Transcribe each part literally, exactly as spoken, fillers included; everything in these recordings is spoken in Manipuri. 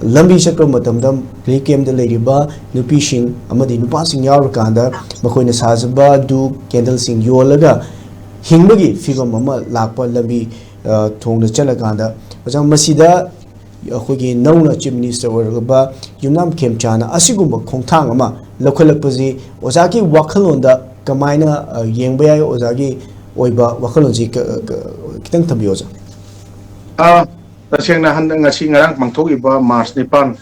ꯂꯝꯕꯤ ꯆꯠꯄ ꯃꯇꯝꯗ ꯔꯤꯂꯤꯐ ꯀꯦꯝꯞꯇ ꯂꯩꯔꯤꯕ ꯅꯨꯄꯤꯁꯤꯡ ꯑꯃꯗꯤ ꯅꯨꯄꯥꯁꯤꯡ ꯌꯥꯎꯔꯀꯥꯟꯗ ꯃꯈꯣꯏꯅ ꯁꯥꯖꯕ ꯙꯨꯞ ꯀꯦꯟꯗꯜꯁꯤꯡ ꯌꯣꯜꯂꯒ ꯍꯤꯡꯕꯒꯤ ꯐꯤꯕꯝ ꯑꯃ ꯂꯥꯛꯄ ꯂꯝꯕꯤ, ꯑ, ꯊꯣꯡꯗ ꯆꯠꯂꯀꯥꯟꯗ, ꯑꯣꯖꯥ, ꯃꯁꯤꯗ ꯑꯩꯈꯣꯏꯒꯤ ꯅꯧꯅ ꯆꯤꯐ ꯃꯤꯅꯤꯁꯇꯔ ꯑꯣꯏꯔꯛꯂꯕ ꯌꯨꯝꯅꯥꯝ ꯈꯦꯝꯆꯥꯅ ꯑꯁꯤꯒꯨꯝꯕ ꯈꯣꯡꯊꯥꯡ ꯑꯃ ꯂꯧꯈꯠꯂꯛꯄꯁꯤ ꯑꯣꯖꯥꯒꯤ ꯋꯥꯈꯜꯂꯣꯟꯗ ꯀꯃꯥꯏꯅ, ꯑ, ꯌꯦꯡꯕ ꯌꯥꯏ? ꯑꯣꯖꯥꯒꯤ ꯑꯣꯏꯕ ꯋꯥꯈꯜꯂꯣꯟꯁꯤ ꯀ-, ꯀ-, ꯈꯤꯇꯪ ꯊꯝꯕꯤꯌꯨ, ꯑꯣꯖꯥ꯫ ꯑ, ꯇꯁꯦꯡꯅ ꯍꯟꯗꯛ ꯉꯁꯤ ꯉꯔꯥꯡ ꯄꯥꯡꯊꯣꯛꯏꯕ ꯃꯥꯔꯆ ꯅꯤꯄꯥꯟ,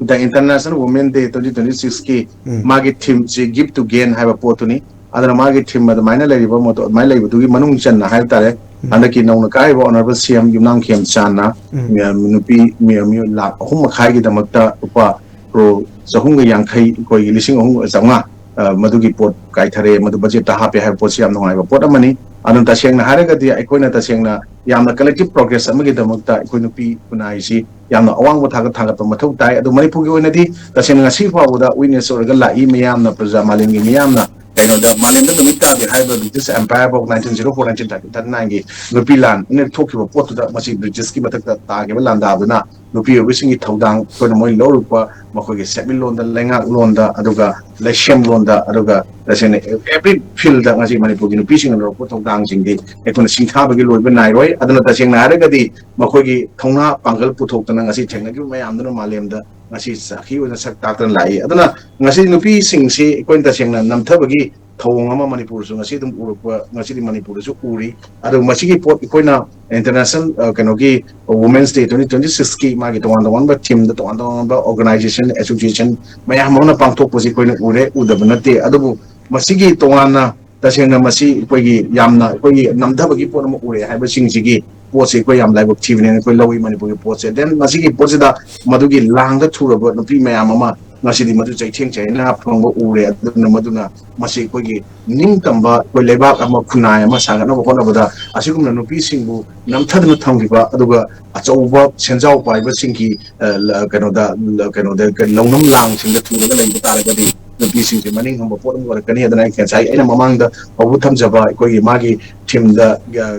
The International Women Day twenty twenty-six ꯀꯤ ꯎꯝ꯫ ꯃꯥꯒꯤ ꯊꯤꯝꯁꯤ Give to Gain ꯍꯥꯏꯕ ꯄꯣꯠꯇꯨꯅꯤ꯫ ꯑꯗꯨꯅ ꯃꯥꯒꯤ ꯊꯤꯝ ꯑꯗꯨꯃꯥꯏꯅ ꯂꯩꯔꯤꯕ ꯃꯣꯇꯣ ꯑꯗꯨꯃꯥꯏꯅ ꯂꯩꯕꯗꯨꯒꯤ ꯃꯅꯨꯡ ꯆꯟꯅ ꯍꯥꯏꯕ ꯇꯥꯔꯦ, ꯎꯝ꯫ ꯍꯟꯗꯛꯀꯤ ꯅꯧꯅ ꯀꯥꯏꯔꯤꯕ ꯑꯣꯅꯔꯦꯕꯜ ꯁꯤ ꯑꯦꯝ ꯌꯨꯝꯅꯥꯝ ꯈꯦꯝꯆꯥꯟꯅ ꯎꯝ꯫ ꯃꯤ-, ꯅꯨꯄꯤ ꯃꯤ-, ꯃꯤꯑꯣꯏ ꯂꯥꯈ ꯑꯍꯨꯝ ꯃꯈꯥꯏꯒꯤꯗꯃꯛꯇ ꯂꯨꯄꯥ ꯀ꯭ꯔꯣꯔ ꯆꯍꯨꯝꯒ ꯌꯥꯡꯈꯩ, ꯑꯩꯈꯣꯏꯒꯤ ꯂꯤꯁꯤꯡ ꯑꯍꯨꯝ ꯆꯥꯝꯃꯉꯥ, ꯑ, ꯃꯗꯨꯒꯤ ꯄꯣꯠ ꯀꯥꯏꯊꯔꯦ, ꯃꯗꯨ ꯕꯖꯦꯠꯇ ꯍꯥꯞꯄꯦ ꯍꯥꯏꯕ ꯄꯣꯠꯁꯤ ꯌꯥꯝ ꯅꯨꯡꯉꯥꯏꯕ ꯄꯣꯠ ꯑꯃꯅꯤ꯫ ꯑꯗꯨꯅ ꯇꯁꯦꯡꯅ ꯍꯥꯏꯔꯒꯗꯤ ꯑꯩꯈꯣꯏꯅ ꯇꯁꯦꯡꯅ ꯌꯥꯝꯅ ꯀꯂꯦꯛꯇꯤꯚ ꯄ꯭ꯔꯣꯒ꯭ꯔꯦꯁ ꯑꯃꯒꯤꯗꯃꯛꯇ ꯑꯩꯈꯣꯏ ꯅꯨꯄꯤ ꯈꯨꯟꯅꯥꯏꯁꯤ ꯌꯥꯝꯅ ꯑꯋꯥꯡꯕ ꯊꯥꯛꯇ ꯊꯥꯡꯒꯠꯄ ꯃꯊꯧ ꯇꯥꯏ꯫ ꯑꯗꯨ ꯃꯅꯤꯄꯨꯔꯒꯤ ꯑꯣꯏꯅꯗꯤ ꯇꯁꯦꯡꯅ ꯉꯁꯤ ꯐꯥꯎꯕꯗ ꯋꯤꯠꯅꯦꯁ ꯑꯣꯏꯔꯒ ꯂꯥꯛꯏ ꯃꯤꯌꯥꯝꯅ, ꯄ꯭ꯔꯖꯥ ꯃꯥꯂꯦꯝꯒꯤ ꯃꯤꯌꯥꯝꯅ ꯀꯩꯅꯣꯗ ꯃꯥꯂꯦꯝꯗ ꯅꯨꯃꯤꯠ ꯇꯥꯗꯦ ꯍꯥꯏꯕ British Empire ꯐꯥꯎ nineteen zero four, nineteen thirty nineꯒꯤ ꯅꯨꯄꯤ ꯂꯥꯟ ꯑꯅꯤꯔꯛ ꯊꯣꯛꯈꯤꯕ ꯄꯣꯠꯇꯨꯗ ꯃꯁꯤ ꯕ꯭ꯔꯤꯇꯤꯁꯀꯤ ꯃꯊꯛꯇ ꯇꯥꯈꯤꯕ ꯂꯥꯟꯗꯥꯗꯨꯅ ꯅꯨꯄꯤ ꯑꯣꯏꯕꯁꯤꯡꯒꯤ ꯊꯧꯗꯥꯡ ꯑꯩꯈꯣꯏꯅ ꯃꯣꯏ ꯂꯧꯔꯛꯄ ꯃꯈꯣꯏꯒꯤ ꯁꯦꯟꯃꯤꯠꯂꯣꯟꯗ, ꯂꯩꯉꯥꯛꯂꯣꯟꯗ, ꯑꯗꯨꯒ ꯂꯩꯁꯦꯝꯂꯣꯟꯗ, ꯑꯗꯨꯒ ꯇꯁꯦꯡꯅ every field ꯉꯁꯤ ꯃꯅꯤꯄꯨꯔꯒꯤ ꯅꯨꯄꯤꯁꯤꯡꯅ ꯂꯧꯔꯛꯄ ꯊꯧꯗꯥꯡꯁꯤꯡꯗꯤ ꯑꯩꯈꯣꯏꯅ ꯁꯤꯡꯊꯥꯕꯒꯤ ꯂꯣꯏꯕ ꯅꯥꯏꯔꯣꯏ꯫ ꯑꯗꯨꯅ ꯇꯁꯦꯡꯅ ꯍꯥꯏꯔꯒꯗꯤ ꯃꯈꯣꯏꯒꯤ ꯊꯧꯅꯥ ꯄꯥꯡꯒꯜ ꯄꯨꯊꯣꯛꯇꯅ ꯉꯁꯤ ꯊꯦꯡꯅꯈꯤꯕ ꯃꯌꯥꯝꯗꯨꯅ ꯃꯥꯂꯦꯝꯗ ꯉꯁꯤ ꯁꯥꯈꯤ ꯑꯣꯏꯅ ꯁꯛ ꯇꯥꯛꯇꯅ ꯂꯥꯛꯏ꯫ ꯑꯗꯨꯅ ꯉꯁꯤ ꯅꯨꯄꯤꯁꯤꯡꯁꯤ ꯑꯩꯈꯣꯏꯅ ꯇꯁꯦꯡꯅ ꯅꯝꯊꯕꯒꯤ ꯊꯧꯑꯣꯡ ꯑꯃ ꯃꯅꯤꯄꯨꯔꯁꯨ ꯉꯁꯤ ꯑꯗꯨꯝ ꯎꯔꯛꯄ, ꯉꯁꯤꯗꯤ ꯃꯅꯤꯄꯨꯔꯗꯁꯨ ꯎꯔꯤ꯫ ꯑꯗꯨ ꯃꯁꯤꯒꯤ ꯄꯣꯠ ꯑꯩꯈꯣꯏꯅ international, ꯑ, ꯀꯩꯅꯣꯒꯤ Women's Day twenty twenty-six ꯀꯤ ꯃꯥꯒꯤ ꯇꯣꯉꯥꯟ ꯇꯣꯉꯥꯟꯕ ꯊꯤꯝꯗ ꯇꯣꯉꯥꯟ ꯇꯣꯉꯥꯟꯕ organization, association ꯃꯌꯥꯝ ꯑꯃꯅ ꯄꯥꯡꯊꯣꯛꯄꯁꯤ ꯑꯩꯈꯣꯏꯅ ꯎꯔꯦ, ꯎꯗꯕ ꯅꯠꯇꯦ꯫ ꯑꯗꯨꯕꯨ ꯃꯁꯤꯒꯤ ꯇꯣꯉꯥꯟꯅ ꯇꯁꯦꯡꯅ ꯃꯁꯤ ꯑꯩꯈꯣꯏꯒꯤ ꯌꯥꯝꯅ ꯑꯩꯈꯣꯏꯒꯤ ꯅꯝꯊꯕꯒꯤ ꯄꯣꯠ ꯑꯃ ꯎꯔꯦ ꯍꯥꯏꯕꯁꯤꯡꯁꯤꯒꯤ ꯄꯣꯠꯁꯤ ꯑꯩꯈꯣꯏ ꯌꯥꯝ ꯂꯥꯏꯕꯛ ꯊꯤꯕꯅꯦꯅ ꯑꯩꯈꯣꯏ ꯂꯧꯏ ꯃꯅꯤꯄꯨꯔꯒꯤ ꯄꯣꯠꯁꯦ꯫ Then ꯃꯁꯤꯒꯤ ꯄꯣꯠꯁꯤꯗ ꯃꯗꯨꯒꯤ ꯂꯥꯡꯗ ꯊꯨꯔꯕ ꯅꯨꯄꯤ ꯃꯌꯥꯝ ꯑꯃ ꯉꯁꯤꯗꯤ ꯃꯗꯨ ꯆꯩꯊꯦꯡ ꯆꯩꯅ ꯐꯪꯕ ꯎꯔꯦ꯫ ꯑꯗꯨꯅ ꯃꯗꯨꯅ ꯃꯁꯤ ꯑꯩꯈꯣꯏꯒꯤ ꯅꯤꯡꯇꯝꯕ, ꯑꯩꯈꯣꯏ ꯂꯩꯕꯥꯛ ꯑꯃ, ꯈꯨꯟꯅꯥꯏ ꯑꯃ ꯁꯥꯒꯠꯅꯕ ꯍꯣꯠꯅꯕꯗ ꯑꯁꯤꯒꯨꯝꯅ ꯅꯨꯄꯤꯁꯤꯡꯕꯨ ꯅꯝꯊꯗꯨꯅ ꯊꯝꯈꯤꯕ, ꯑꯗꯨꯒ ꯑꯆꯧꯕ ꯁꯦꯟꯖꯥꯎ ꯄꯥꯏꯕꯁꯤꯡꯒꯤ, ꯑ, ꯂ-, ꯀꯩꯅꯣꯗ, ꯂ-, ꯀꯩꯅꯣꯗ, ꯀ-, ꯂꯧꯅꯝ ꯂꯥꯡꯁꯤꯡꯗ ꯊꯨꯔꯒ ꯂꯩꯕ ꯇꯥꯔꯒꯗꯤ, ꯅꯨꯄꯤꯁꯤꯡꯁꯦ ꯃꯅꯤꯡ ꯍꯟꯕ ꯄꯣꯠ ꯑꯃ ꯑꯣꯏꯔꯛꯀꯅꯤ꯫ ꯑꯗꯨꯅ ꯑꯩ ꯉꯁꯥꯏ ꯑꯩꯅ ꯃꯃꯥꯡꯗ ꯍꯧꯕ ꯊꯝꯖꯕ ꯑꯩꯈꯣꯏꯒꯤ ꯃꯥꯒꯤ ꯊꯤꯝꯗ,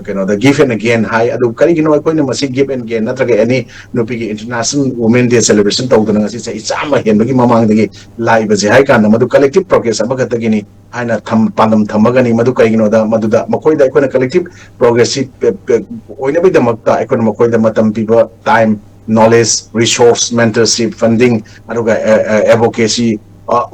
ꯀꯩꯅꯣꯗ, give and gain ꯍꯥꯏ꯫ ꯑꯗꯨ ꯀꯔꯤꯒꯤꯅꯣ ꯑꯩꯈꯣꯏꯅ ꯃꯁꯤ give and gain ꯅꯠꯇ꯭ꯔꯒ ꯑꯦꯅꯤ ꯅꯨꯄꯤꯒꯤ International Women Day celebration ꯇꯧꯗꯅ ꯉꯁꯤ ꯆꯍꯤ ꯆꯥꯝꯃ ꯍꯦꯟꯕꯒꯤ ꯃꯃꯥꯡꯗꯒꯤ ꯂꯥꯛꯏꯕꯁꯦ ꯍꯥꯏ ꯀꯥꯟꯗ ꯃꯗꯨ collective progress ꯑꯃꯈꯛꯇꯒꯤꯅꯤ ꯍꯥꯏꯅ ꯊꯝ-, ꯄꯥꯟꯗꯝ ꯊꯝꯃꯒꯅꯤ꯫ ꯃꯗꯨ ꯀꯩꯒꯤꯅꯣꯗ ꯃꯗꯨꯗ ꯃꯈꯣꯏꯗ ꯑꯩꯈꯣꯏꯅ collective progress ꯁꯤ ꯄꯦ-, ꯄꯦ-, ꯑꯣꯏꯅꯕꯒꯤꯗꯃꯛꯇ ꯑꯩꯈꯣꯏꯅ ꯃꯈꯣꯏꯗ ꯃꯇꯝ ꯄꯤꯕ, time, knowledge, resource, mentorship, funding, ꯑꯗꯨꯒ advocacy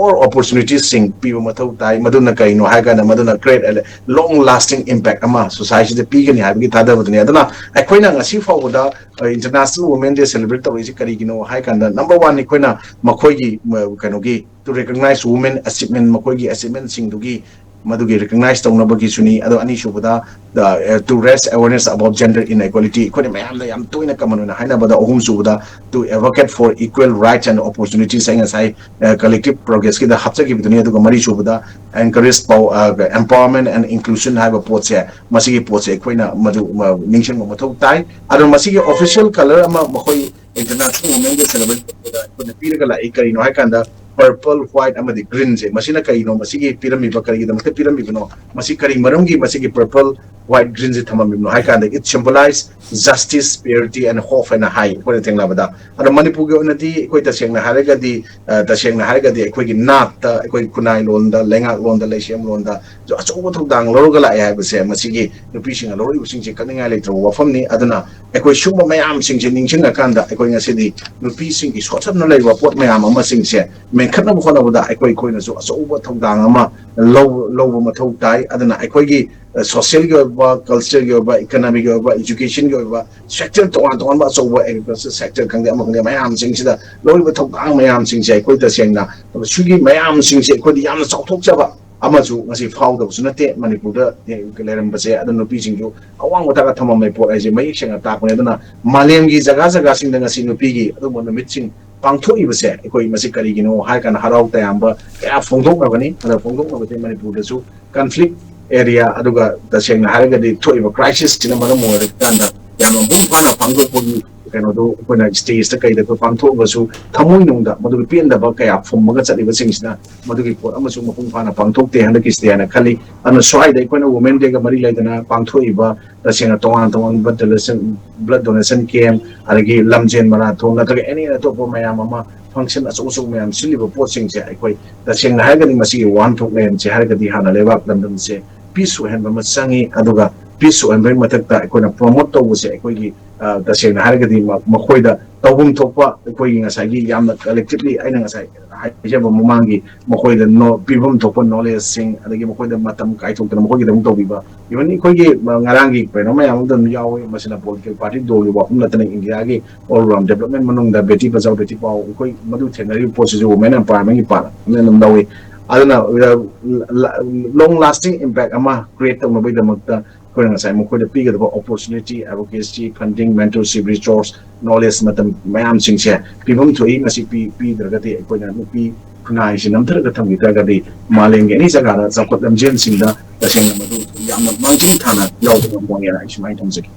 or opportunities ꯁꯤꯡ ꯄꯤꯕ ꯃꯊꯧ ꯇꯥꯏ꯫ ꯃꯗꯨꯅ ꯀꯩꯅꯣ ꯍꯥꯏ ꯀꯥꯟꯗ ꯃꯗꯨꯅ create a long lasting impact ꯑꯃ society ꯗ ꯄꯤꯒꯅꯤ ꯍꯥꯏꯕꯒꯤ ꯊꯥꯖꯕꯗꯨꯅꯤ꯫ ꯑꯗꯨꯅ ꯑꯩꯈꯣꯏꯅ ꯉꯁꯤ ꯐꯥꯎꯕꯗ International Women Day celebrate ꯇꯧꯔꯛꯏꯁꯤ ꯀꯔꯤꯒꯤꯅꯣ ꯍꯥꯏ ꯀꯥꯟꯗ, number one, ꯑꯩꯈꯣꯏꯅ ꯃꯈꯣꯏꯒꯤ, ꯀꯩꯅꯣꯒꯤ, to recognize women achievement, ꯃꯈꯣꯏꯒꯤ achievement ꯁꯤꯡꯗꯨꯒꯤ ꯃꯗꯨꯒꯤ recognize ꯇꯧꯅꯕꯒꯤꯁꯨꯅꯤ꯫ ꯑꯗꯣ ꯑꯅꯤꯁꯨꯕꯗ, the, uh, to raise awareness about gender inequality, ꯑꯩꯈꯣꯏꯅ ꯃꯌꯥꯝꯗ ꯌꯥꯝ ꯇꯣꯏꯅ common ꯑꯣꯏꯅ ꯍꯥꯏꯅꯕꯗ꯫ ꯑꯍꯨꯝꯁꯨꯕꯗ, to advocate for equal rights and opportunities, ꯑꯩ ꯉꯁꯥꯏ collective progress ꯀꯤꯗ ꯍꯥꯞꯆꯈꯤꯕꯗꯨꯅꯤ꯫ ꯑꯗꯨꯒ ꯃꯔꯤꯁꯨꯕꯗ, encourage pow-, uh, empowerment and inclusion ꯍꯥꯏꯕ ꯄꯣꯠꯁꯦ, ꯃꯁꯤꯒꯤ ꯄꯣꯠꯁꯦ ꯑꯩꯈꯣꯏꯅ ꯃꯗꯨ, uh, ꯅꯤꯡꯁꯤꯡꯕ ꯃꯊꯧ ꯇꯥꯏ꯫ ꯑꯗꯣ ꯃꯁꯤꯒꯤ official colour ꯑꯃ ꯃꯈꯣꯏ International Women Day celebrate ꯇꯧꯕꯗ ꯑꯩꯈꯣꯏꯅ ꯄꯤꯔꯒ ꯂꯥꯛꯏ꯫ ꯀꯔꯤꯅꯣ ꯍꯥꯏ ꯀꯥꯟꯗ, purple, white ꯑꯃꯗꯤ green ꯁꯦ꯫ ꯃꯁꯤꯅ ꯀꯔꯤꯅꯣ? ꯃꯁꯤꯒꯤ ꯄꯤꯔꯝꯃꯤꯕ, ꯀꯔꯤꯒꯤꯗꯃꯛꯇ ꯄꯤꯔꯝꯃꯤꯕꯅꯣ? ꯃꯁꯤ ꯀꯔꯤ ꯃꯔꯝꯒꯤ ꯃꯁꯤꯒꯤ purple, white, green ꯁꯦ ꯊꯝꯃꯝꯃꯤꯕꯅꯣ ꯍꯥꯏ ꯀꯥꯟꯗ, it symbolize justice, purity and hope ꯍꯥꯏꯅ ꯍꯥꯏ ꯑꯩꯈꯣꯏꯅ ꯊꯦꯡꯅꯕꯗ꯫ ꯑꯗꯣ ꯃꯅꯤꯄꯨꯔꯒꯤ ꯑꯣꯏꯅꯗꯤ ꯑꯩꯈꯣꯏ ꯇꯁꯦꯡꯅ ꯍꯥꯏꯔꯒꯗꯤ, ꯑ, ꯇꯁꯦꯡꯅ ꯍꯥꯏꯔꯒꯗꯤ ꯑꯩꯈꯣꯏꯒꯤ ꯅꯥꯠꯇ, ꯑꯩꯈꯣꯏ ꯈꯨꯟꯅꯥꯏ ꯂꯣꯟꯗ, ꯂꯩꯉꯥꯛꯂꯣꯟꯗ, ꯂꯩꯁꯦꯝꯂꯣꯟꯗ ꯑꯆꯧꯕ ꯊꯧꯗꯥꯡ ꯂꯧꯔꯒ ꯂꯥꯛꯑꯦ ꯍꯥꯏꯕꯁꯦ ꯃꯁꯤꯒꯤ ꯅꯨꯄꯤꯁꯤꯡꯅ ꯂꯧꯔꯛꯏꯕꯁꯤꯡꯁꯦ ꯀꯛꯅꯤꯡꯉꯥꯏ ꯂꯩꯇ꯭ꯔꯕ ꯋꯥꯐꯝꯅꯤ꯫ ꯑꯗꯨꯅ ꯑꯩꯈꯣꯏ ꯁꯨꯝꯕ ꯃꯌꯥꯝꯁꯤꯡꯁꯦ ꯅꯤꯡꯁꯤꯡꯉꯀꯥꯟꯗ ꯑꯩꯈꯣꯏ ꯉꯁꯤꯗꯤ ꯅꯨꯄꯤꯁꯤꯡꯒꯤ ꯁꯣꯠꯊꯗꯨꯅ ꯂꯩꯕ ꯄꯣꯠ ꯃꯌꯥꯝ ꯑꯃꯁꯤꯡꯁꯦ ꯃꯦꯟꯈꯠꯅꯕ ꯍꯣꯠꯅꯕꯗ ꯑꯩꯈꯣꯏ, ꯑꯩꯈꯣꯏꯅꯁꯨ ꯑꯆꯧꯕ ꯊꯧꯗꯥꯡ ꯑꯃ ꯂꯧ-, ꯂꯧꯕ ꯃꯊꯧ ꯇꯥꯏ꯫ ꯑꯗꯨꯅ ꯑꯩꯈꯣꯏꯒꯤ, ꯑ, social ꯒꯤ ꯑꯣꯏꯕ, culture ꯒꯤ ꯑꯣꯏꯕ, economy ꯒꯤ ꯑꯣꯏꯕ, education ꯒꯤ ꯑꯣꯏꯕ sector ꯇꯣꯉꯥꯟ ꯇꯣꯉꯥꯟꯕ ꯑꯆꯧꯕ agriculture sector ꯈꯪꯗꯦ, ꯑꯃ ꯈꯪꯗꯦ, ꯃꯌꯥꯝꯁꯤꯡꯁꯤꯗ ꯂꯧꯔꯤꯕ ꯊꯧꯗꯥꯡ ꯃꯌꯥꯝꯁꯤꯡꯁꯦ ꯑꯩꯈꯣꯏ ꯇꯁꯦꯡꯅ ꯁꯤꯒꯤ ꯃꯌꯥꯝꯁꯤꯡꯁꯦ ꯑꯩꯈꯣꯏꯗꯤ ꯌꯥꯝꯅ ꯆꯥꯎꯊꯣꯛꯆꯕ ꯑꯃꯁꯨ ꯉꯁꯤ ꯐꯥꯎꯗꯕꯁꯨ ꯅꯠꯇꯦ꯫ ꯃꯅꯤꯄꯨꯔꯗ ꯂꯩꯔꯝꯕꯁꯦ, ꯑꯗꯨ ꯅꯨꯄꯤꯁꯤꯡꯁꯨ ꯑꯋꯥꯡꯕ ꯊꯥꯛꯇ ꯊꯝꯃꯝꯃꯦ ꯄꯣꯠ ꯍꯥꯏꯁꯦ ꯃꯌꯦꯛ ꯁꯦꯡꯅ ꯇꯥꯛꯄꯅꯦ꯫ ꯑꯗꯨꯅ ꯃꯥꯂꯦꯝꯒꯤ ꯖꯒꯥ ꯖꯒꯥꯁꯤꯡꯗ ꯉꯁꯤ ꯅꯨꯄꯤꯒꯤ ꯑꯗꯨꯒꯨꯝꯕ ꯅꯨꯃꯤꯠꯁꯤꯡ ꯄꯥꯡꯊꯣꯛꯏꯕꯁꯦ ꯑꯩꯈꯣꯏ ꯃꯁꯤ ꯀꯔꯤꯒꯤꯅꯣ ꯍꯥꯏ ꯀꯥꯟꯗ ꯍꯔꯥꯎ ꯇꯌꯥꯝꯕ ꯀꯌꯥ ꯐꯣꯡꯗꯣꯛꯅꯕꯅꯤ꯫ ꯑꯗ ꯐꯣꯡꯗꯣꯛꯅꯕꯁꯦ ꯃꯅꯤꯄꯨꯔꯗꯁꯨ conflict area, ꯑꯗꯨꯒ ꯇꯁꯦꯡꯅ ꯍꯥꯏꯔꯒꯗꯤ ꯊꯣꯛꯏꯕ crisis ꯁꯤꯅ ꯃꯔꯝ ꯑꯣꯏꯔꯀꯥꯟꯗ ꯌꯥꯝꯅ ꯃꯄꯨꯡ ꯐꯥꯅ ꯄꯥꯡꯊꯣꯛꯄꯒꯤ ꯀꯩꯅꯣꯗꯣ ꯑꯩꯈꯣꯏꯅ ꯁ꯭ꯇꯦꯖꯇ ꯀꯩꯗ ꯑꯩꯈꯣꯏ ꯄꯥꯡꯊꯣꯛꯑꯒꯁꯨ ꯊꯃꯣꯏꯅꯨꯡꯗ ꯃꯗꯨꯒꯤ ꯄꯦꯟꯗꯕ ꯀꯌꯥ ꯐꯨꯝꯃꯒ ꯆꯠꯂꯤꯕꯁꯤꯡꯁꯤꯅ ꯃꯗꯨꯒꯤ ꯄꯣꯠ ꯑꯃꯁꯨ ꯃꯄꯨꯡ ꯐꯥꯅ ꯄꯥꯡꯊꯣꯛꯇꯦ ꯍꯟꯗꯛꯀꯤꯁꯤꯗꯤ ꯍꯥꯏꯅ ꯈꯜꯂꯤ꯫ ꯑꯗꯨꯅ ꯁ꯭ꯋꯥꯏꯗ ꯑꯩꯈꯣꯏꯅ ꯋꯨꯃꯦꯟ ꯗꯦꯒ ꯃꯔꯤ ꯂꯩꯗꯅ ꯄꯥꯡꯊꯣꯛꯏꯕ ꯇꯁꯦꯡꯅ ꯇꯣꯉꯥꯟ ꯇꯣꯉꯥꯟꯕ ꯕ꯭ꯂꯗ ꯗꯣꯅꯦꯁꯟ ꯀꯦꯝ, ꯑꯗꯒꯤ ꯂꯝꯖꯦꯟ ꯃꯔꯥꯊꯣꯟ ꯅꯠꯇ꯭ꯔꯒ ꯑꯦꯅꯤ ꯑꯇꯣꯞꯄ ꯃꯌꯥꯝ ꯑꯃ ꯐꯪꯁꯟ ꯑꯆꯧ ꯑꯆꯧꯕ ꯃꯌꯥꯝ ꯁꯤꯜꯂꯤꯕ ꯄꯣꯠꯁꯤꯡꯁꯦ ꯑꯩꯈꯣꯏ ꯇꯁꯦꯡꯅ ꯍꯥꯏꯔꯒꯗꯤ ꯃꯁꯤꯒꯤ ꯋꯥꯍꯟꯊꯣꯛ ꯂꯩꯔꯝꯁꯦ ꯍꯥꯏꯔꯒꯗꯤ ꯍꯥꯟꯅ ꯂꯩꯕꯥꯛ ꯂꯝꯗꯝꯁꯦ ꯄꯤꯁ ꯑꯣꯏꯍꯟꯕ ꯑꯃ ꯆꯪꯉꯤ꯫ ꯑꯗꯨꯒ ꯄꯤꯁ ꯑꯣꯏꯍꯟꯕꯒꯤ ꯃꯊꯛꯇ ꯑꯩꯈꯣꯏꯅ ꯄ꯭ꯔꯣꯃꯣꯠ ꯇꯧꯕꯁꯦ ꯑꯩꯈꯣꯏꯒꯤ ꯇꯁꯦꯡꯅ ꯍꯥꯏꯔꯒꯗꯤ ꯃꯈꯣꯏꯗ ꯇꯧꯐꯝ ꯊꯣꯛꯄ ꯑꯩꯈꯣꯏꯒꯤ ꯉꯁꯥꯏꯒꯤ ꯌꯥꯝꯅ ꯀꯂꯦꯛꯇꯤꯚꯂꯤ ꯑꯩꯅ ꯉꯁꯥꯏ ꯍꯥꯏꯖꯕ ꯃꯃꯥꯡꯒꯤ ꯃꯈꯣꯏꯗ ꯄꯤꯐꯝ ꯊꯣꯛꯄ ꯅꯣꯂꯦꯖꯁꯤꯡ ꯑꯗꯒꯤ ꯃꯈꯣꯏꯗ ꯃꯇꯝ ꯀꯥꯏꯊꯣꯛꯇꯅ ꯃꯈꯣꯏꯒꯤꯗꯃꯛ ꯇꯧꯕꯤꯕ꯫ ꯏꯚꯟ ꯑꯩꯈꯣꯏꯒꯤ ꯉꯔꯥꯡꯒꯤ ꯀꯩꯅꯣ ꯃꯌꯥꯝ ꯑꯃ ꯑꯗꯨꯝ ꯌꯥꯎꯋꯤ꯫ ꯃꯁꯤꯅ ꯄꯣꯂꯤꯇꯤꯀꯦꯜ ꯄꯥꯔꯇꯤ ꯗꯣꯜꯒꯤ ꯋꯥꯐꯝ ꯅꯠꯇꯅ ꯏꯟꯗꯤꯌꯥꯒꯤ ꯑꯣꯜ ꯔꯥꯎꯟ ꯗꯦꯕꯂꯞꯃꯦꯟ ꯃꯅꯨꯡꯗ ꯕꯦꯇꯤ ꯕꯆꯥꯎ ꯕꯦꯇꯤ ꯄꯥꯎ ꯑꯩꯈꯣꯏ ꯃꯗꯨ ꯊꯦꯡꯅꯔꯤꯕ ꯄꯣꯠꯁꯤꯁꯨ ꯋꯨꯃꯦꯟ ꯑꯦꯝꯄꯥꯋꯔꯃꯦꯟꯒꯤ ꯄꯥꯔꯠ ꯑꯃ ꯑꯗꯨꯝ ꯂꯧꯋꯤ꯫ ꯑꯗꯨꯅ ꯂꯣꯡ ꯂꯥꯁꯇꯤꯡ ꯏꯝꯄꯦꯛ ꯑꯃ ꯀ꯭ꯔꯤꯌꯦꯠ ꯇꯧꯅꯕꯒꯤꯗꯃꯛꯇ ꯑꯩꯈꯣꯏꯅ ꯉꯁꯥꯏ ꯃꯈꯣꯏꯗ ꯄꯤꯒꯗꯕ opportunity, advocacy, funding, mentorship, resource, knowledge, ꯃꯇꯝ ꯃꯌꯥꯝꯁꯤꯡꯁꯦ ꯄꯤꯐꯝ ꯊꯣꯛꯏ꯫ ꯃꯁꯤ ꯄꯤꯗ꯭ꯔꯒꯗꯤ ꯑꯩꯈꯣꯏꯅ ꯅꯨꯄꯤ ꯈꯨꯟꯅꯥꯏꯁꯤ ꯅꯝꯊꯔꯒ ꯊꯝꯈꯤ ꯇꯥꯔꯒꯗꯤ ꯃꯥꯂꯦꯝꯒꯤ ꯑꯦꯅꯤ ꯖꯒꯥꯗ ꯆꯥꯎꯈꯠ ꯂꯝꯖꯦꯜꯁꯤꯡꯗ ꯇꯁꯦꯡꯅ ꯃꯗꯨ ꯌꯥꯝꯅ ꯃꯥꯡꯖꯤꯜ ꯊꯥꯅ ꯌꯥꯎꯕ ꯉꯝꯃꯣꯏꯅ ꯑꯩ ꯁꯨꯃꯥꯏꯅ ꯊꯝꯖꯒꯦ꯫